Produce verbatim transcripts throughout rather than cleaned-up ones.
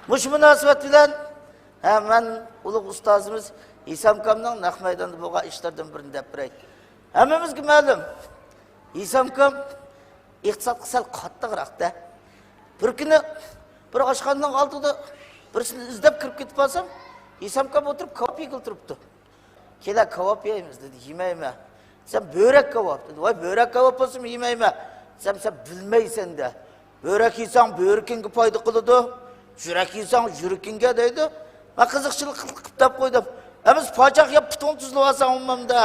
مۇشۇ مۇناسىۋەت بىلەن، ھە، مەن ئۇلۇغ ئۇستازىمىز ھېسامكامنىڭ نەق مەيداندا بولغان ئىشلىرىدىن بىرنى دەپ بېرەي. ھەممىمىزگە مەلۇم، ھېسامكام ئىقتىسادقا سەل قاتتىقراق-دە. بىر كۈنى بىر ئاشخانىنىڭ ئالدىدا بىرسىنى ئىزدەپ كىرىپ كېتىپ قالسام، ھېسامكام ئولتۇرۇپ كاۋاپ يېگىلى تۇرۇپتۇ. «كېلە، كاۋاپ يەيمىز» دېدى. «يېمەيمەن» دېسەم، «بۆرەك كاۋاپ» دېدى. «ۋاي، بۆرەك كاۋاپ بولسىمۇ يېمەيمەن» دېسەم، «سەن بىلمەيسەن-دە. بۆرەك يېسەڭ بۆرىكىڭگە پايدا قىلىدۇ، يۈرەك يېسەڭ يۈرىكىڭگە» دەيدۇ. مەن قىزىقچىلىق قىلىپ دەپ قويدۇم، «ئەمىسە پاچاق يەپ پۇتۇڭنى تۈزلىۋالساڭ بولمامدۇ»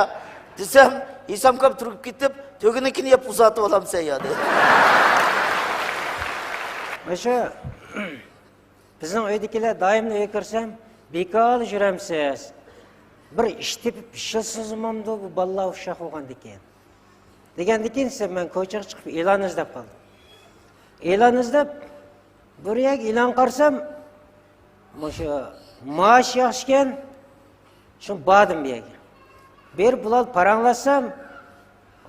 دېسەم، ھېسامكام تۇرۇپ كېتىپ، «تۆگىنىڭكىنى يەپ ئۇزارتىۋالامسەن يا» دېدى. مۇشۇ بىزنىڭ ئۆيدىكىلەر دائىملا ئۆيگە كىرسەم، «بىكارلا يۈرەمسىز؟ بىر ئىش تېپىپ ئىشلىسىڭىز بولمامدۇ، بۇ بالىلار ئۇششاق بولغاندىكىن» دېگەندىكىن، مەن كوچىغا چىقىپ ئېلان ئىزدەپ قالدىم. ئېلان ئىزدەپ، بىر يەرگە ئېلان قارىسام، مۇشۇ مائاش ياخشىكەن، شۇ باردىم بۇ يەرگە. بېرىپ بۇلار پاراڭلاشسام،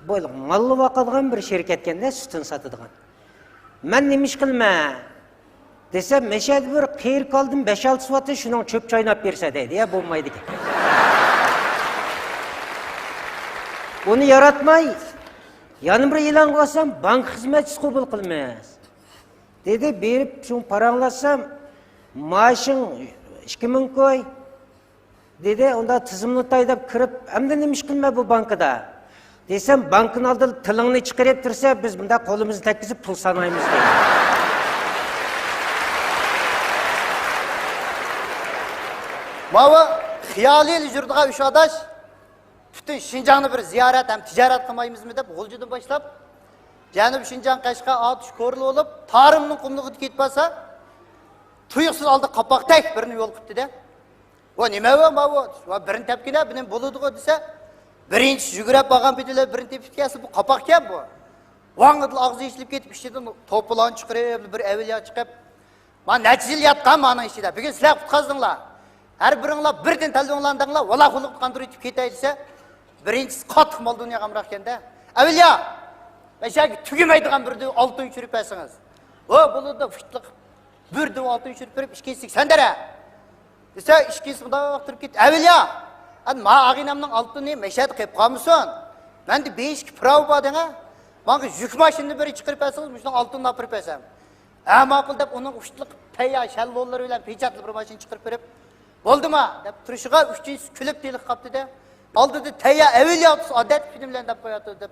بۇ ماللا باقىدىغان بىر شىركەتكەن-دە، سۈتۈن ساتىدىغان. مەن نېمە ئىش قىلىمەن دېسەم، مەشەدە بىر قېرى كالدىن بەش-ئالتە سوۋاتى شۇنىڭ چۆپ چايناپ بېرىسە دەيدۇ، يا بولمايدىكەن. ئۇنى ياراتماي، يەنە بىر ئېلانغا بارسام، بانكا خىزمەتچىسى قوبۇل قىلىمىز دېدى. بېرىپ شۇ پاراڭلاشسام، مائاشىڭ ئىككى مىڭ كوي دېدى. ئۇندا تىزىملىتاي دەپ كىرىپ، ئەمدى نېمە ئىش قىلىمەن بۇ بانكىدا دېسەم، بانكىنىڭ ئالدىدا تىلىڭنى چىقىرىپ تۇرسا، بىز مۇنداق قولىمىزنى تەگكۈزۈپ پۇل سانايمىز دەيدۇ. ماۋۇ خىيالىيلا يۈرىدىغان ئۈچ ئاداش پۈتۈن شىنجاڭنى بىر زىيارەت ھەم تىجارەت قىلمايمىزمۇ دەپ، غۇلجىدىن باشلاپ جەنۇبىي شىنجاڭ، قەشقەر، ئاتۇش، كورلا بولۇپ، تارىمنىڭ قۇملۇقىدا كېتىپ بارسا، تۇيۇقسىز ئالدى قاپاقتەك بىرنى يولۇقۇپتۇ-دە. «ۋا، نېمە ۋا، ماۋۇ؟ ۋا، بىرنى تەپكىنە، بۇنى بولىدىغۇ» دېسە، بىرىنچىسى يۈگۈرۈپ بارغان پېتىلا بىرنى تېپىپ كەلسە، بۇ قاپاقكەن بۇ. ۋاڭىدىلا ئاغزى ئېچىلىپ كېتىپ، ئىچىدىن توپىلان چىقىرىپ، بىر ئەۋلىيا چىقىپ، «ما نەچچە يىل ياتقان مانىڭ ئىچىدە. بۈگۈن سىلەر قۇتقازدىڭلار. ھەر بىرىڭلار بىردىن تەلىپىڭلارنى دەڭلار، ۋالا قۇللۇقنى قاندۇرۇۋېتىپ كېتەي» دېسە، بىرىنچىسى قاتتىق مال دۇنياغا ئامراقكەن-دە. «ئەۋلىيا، مەشەگە تۈگىمەيدىغان بىر دۈۋ ئالتۇن چۈشۈرۈپ بەرسىڭىز.» «ھو، بولىدۇ» دەپ، فىتلىق بىر دۈۋ ئالتۇن چۈشۈرۈپ بېرىپ، ئىككىنچىسىگە «سەن دەرە» دېسە، ئىككىنچىسى مۇنداق تۇرۇپ كېتىپ، «ئەۋلىيا، ئەن ما ئاغىنەمنىڭ ئالتۇنى مەشەدە قېلىپ قالمىسۇن. مەندە بېيىشكە پىراۋى بار دەڭە. ماڭا يۈك ماشىنىنى بىر چىقىرىپ بەرسىڭىز، مۇشۇنىڭ ئالتۇنىنى ئاپىرىپ بەرسەم.» «ھە، ماقۇل» دەپ، ئۇنىڭ ئۇچلۇق تەييار شەلۋونلىرى بىلەن پېچەتلىك بىر ماشىنا چىقىرىپ بېرىپ، «بولدىما؟» دەپ تۇرۇشىغا، ئۈچىنچىسى كۈلۈپ تېلىقىپ قاپتۇ-دە، ئالدىدا تەييار ئەۋلىيا تۇرسا، ئادەتتىكى بىلەن دەپ قوياتىدۇ دەپ،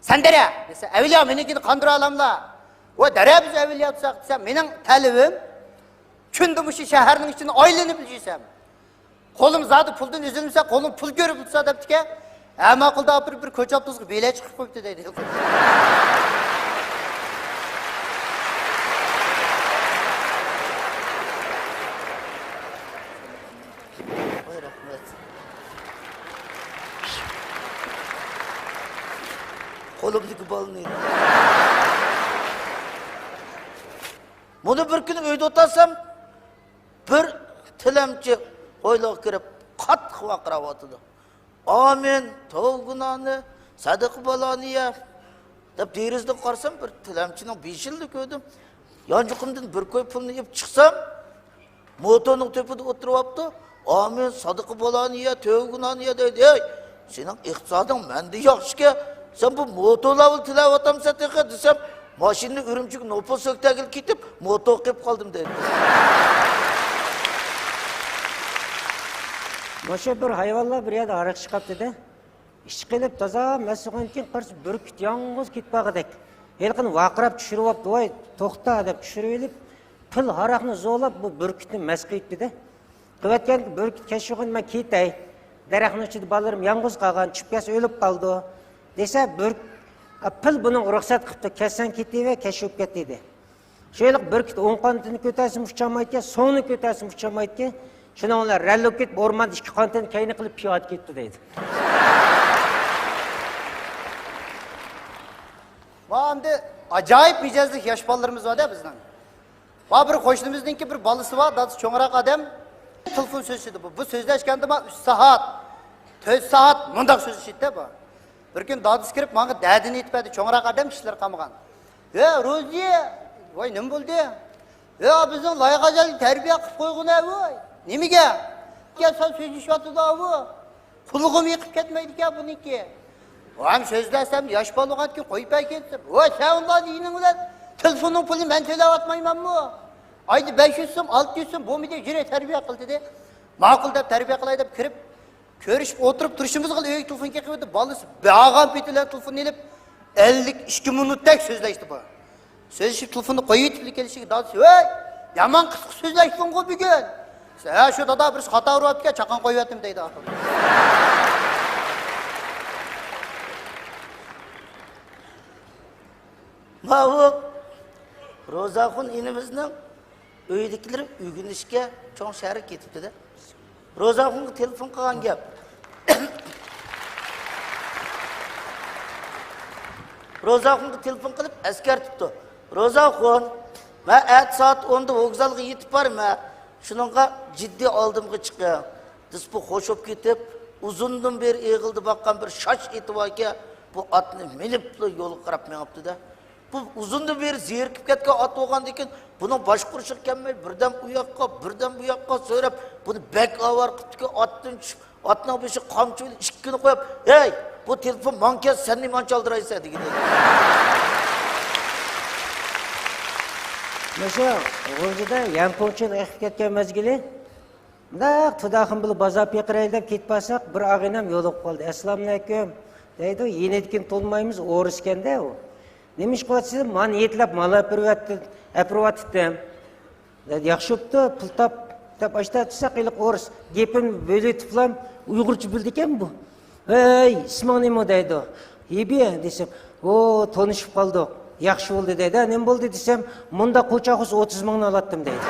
«سەن دەرە» دېسە، «ئەۋلىيا، مېنىڭكىنى قاندۇرالاملا؟» «ۋە دەرە، بىز ئەۋلىيا تۇرساق» دېسە، «مېنىڭ تەلىپىم كۈندە مۇشۇ شەھەرنىڭ ئىچىنى ئايلىنىپ يۈرسەم، قولۇم زادى پۇلدىن ئۈزۈلمىسە، قولۇم پۇل كۆرۈپ تۇرسا» دەپتىكەن. «ھە، ماقۇل» دەپ بىر، بىر كوچا ئاپتوبۇسقا بېلەت چىقىپ قويۇپتۇ دەيدۇ. ۋاي، رەھمەت. قولۇمدىكى بالىنى. مۇنۇ بىر كۈنى ئۆيدە ئولتۇرسام، بىر تىلەمچى ھويلىغا كىرىپ، قاتتىق ۋارقىراۋاتىدۇ. «ئامىن، تۆۋە گۇناھنى، سەدىقە بالانى يە» دەپ، دېرىزىدىن قارىسام، بىر تىلەمچىنىڭ بېشىنىلا كۆردۈم. يانچۇقۇمدىن بىر كوي پۇلنى ئېلىپ چىقسام، موتورنىڭ تۆپىدە ئولتۇرۇۋاپتۇ. «ئامىن، سەدىقە بالانى يە، تۆۋە گۇناھنى يە» دەيدۇ. «ھەي، سېنىڭ ئىقتىسادىڭ مەندىن ياخشىكەن، سەن بۇ موتورلار بىلەن تىلەۋاتامسەن تېخى» دېسەم، «ماشىنىنى ئۈرۈمچىگە نوپۇس ئۆكتەگىلى كېتىپ، موتور قېلىپ قالدىم» دەيدۇ. مۇشۇ بىر ھايۋانلار بىر يەردە ھاراق ئىچىپ قاپتۇ-دە. ئىچقىلى تازا مەست بولغاندىن كېيىن قارىسا، بۈركۈت يالغۇز كېتىپ بارغۇدەك. ھېلىقىنى ۋارقىراپ چۈشۈرۈۋاپتۇ. «ۋاي، توختا» دەپ چۈشۈرۈۋېلىپ، پىل ھاراقنى زورلاپ بۇ بۈركۈتنى مەست قىلىپتۇ-دە. قىلىۋەتكەن بۈركۈت كەچ يوغىنى، «مەن كېتەي. دەرەخنىڭ ئىچىدە بالىلىرىم يالغۇز قالغان، چۈشۈپ كەتسە ئۆلۈپ قالىدۇ» دېسە، بۈرك-، پىل بۇنىڭغا رۇخسەت قىپتۇ، «كەتسەڭ كېتىۋەر، كەچ بولۇپ كەتتى» دېدى. شۇ ھېلىقى بۈركۈت ئوڭ قانىتىنى كۆتەرسىمۇ ئۇچالمايدىكەن، سوڭىنى كۆتەرسىمۇ ئۇچالمايدىكەن. شۇنىڭ بىلەن رەللۇ كېتىپ، ئورماندا ئىككى قانىتىنى كەينى قىلىپ پىيادە كېتىپتۇ دەيدۇ. مانا ئەمدى ئاجايىپ مىجەزلىك ياش بالىلىرىمىز بار-دە بىزنىڭ. مانا بىر قوشنىمىزنىڭكى بىر بالىسى بار، دادىسى چوڭراق ئادەم. تېلېفون سۆزلىشىدۇ بۇ. بۇ سۆزلەشكەندە مانا ئۈچ سائەت، تۆت سائەت مۇنداق سۆزلىشىدۇ-دە بۇ. بىر كۈنى دادىسى كىرىپ، ماڭا دەردىنى ئېيتىپ بەردى، چوڭراق ئادەم، چىشلىرى قالمىغان. «ھە، روزى!» «ۋاي، نېمە بولدى؟» يا، بىزنىڭ لايغاجالنى تەربىيە قىلىپ قويغىنا، ۋوي. نېمىگە؟ گەپ سان سۆزلىشىۋاتىدۇ، ئاۋۇ. قۇلىقىم يېقىپ كەتمەيدىكەن بۇنىڭكى. ھەم سۆزلەسەم، ياش بالىغانتىكى قويۇپ ئەكەتسەم. ۋوي، سەن ئۇنداق دېگىنىڭ بىلەن تېلېفوننىڭ پۇلىنى مەن تۆلەۋاتمايمەنمۇ؟ ئايدا بەش يۈز سوم، ئالتە يۈز سوم بولمىدى، يۈرە تەربىيە قىل دېدى. ماقۇل دەپ تەربىيە قىلاي دەپ كىرىپ، كۆرۈشۈپ ئولتۇرۇپ تۇرۇشىمىزغا ئۆيگە تېلېفون كېلىپ، بالىسى بارغان پېتى بىلەن تېلېفون ئېلىپ، ئەللىك ئىككى مىنۇتتەك سۆزلەشتى بۇ. سۆزلىشىپ تېلېفوننى قويۇۋېتىپلا كېلىشىگە دادىسى، ۋەي، يامان قىسقا سۆزلەشتىڭغۇ بۈگۈن. ھە، شۇ دادا، بىرسى خاتا ئۇرۇۋەتتىكەن، چاققان قويۇۋەتتىم دەيدۇ. ماۋۇ روزاخۇن ئىنىمىزنىڭ ئۆيدىكىلىرى ئۆگىنىشكە چوڭ شەھەرگە كېتىپتۇ-دە. روزاخۇنغا تېلېفون قىلغان گەپ. روزاخۇنغا تېلېفون قىلىپ ئەسكەرتىپتۇ. روزاخۇن، مەن ئەتە سائەت ئوندا ۋوگزالغا يېتىپ بارىمەن. شۇنىڭغا جىددىي ئالدىمغا چىقىڭ. دېسە بۇ خوش بولۇپ كېتىپ، ئۇزۇندىن بېرى ئېغىلدا باققان بىر شاش ئېتى باركەن، بۇ ئاتنى مىنىپلا يولغا قاراپ مېڭىپتۇ-دە. بۇ ئۇزۇندىن بېرى زېرىكىپ كەتكەن ئات بولغاندىكىن، بۇنىڭ باشقۇرۇشىغا كەلمەي، بىردەم ئۇ ياققا، بىردەم بۇ ياققا سۆرەپ، بۇنى بەك ئاۋارە قىپتىكەن، ئاتتىن چۈشۈپ، ئاتنىڭ بېشىغا قامچا بىلەن ئىككىنى قويۇپ، ھەي، بۇ تېلېفون ماڭا كەلسە، سەن نېمانچە ئالدىرايسەن دېگەن. مۇشۇ غۇلجىدا يەنپۇڭچىنىڭ ئېقىپ كەتكەن مەزگىلى، مۇنداق تۇداخۇن بىلەن بازار پېقىرايلى دەپ كېتىپ بارساق، بىر ئاغىنەم يولۇقۇپ قالدى. ئەسسالامۇئەلەيكۇم دەيدۇ، يېنىدىكىنى تونۇمايمىز، ئورۇس ئىكەن-دە ئۇ. نېمە ئىش قىلىۋاتىسىز؟ ماننى يېتىلەپ مال ئەپىرىۋەتتىم، ئەپىرىۋاتىتتىم. دەيدۇ، ياخشى بوپتۇ، پۇل تاپ دەپ ئاشتا دېسەك، ھېلىقى ئورۇس گېپىنى بۆلۈۋېتىپلا ئۇيغۇرچە بىلىدىكەن بۇ. ھەي، ئىسمىڭ نېمە دەيدۇ. ھېبى دېسەم، ئۇ، تونۇشۇپ قالدۇق. ياخشى بولدى دەيدۇ. نېمە بولدى دېسەم، مۇنداق قوچاق بولسا ئوتتۇز مىڭنى ئالاتتىم دەيدۇ.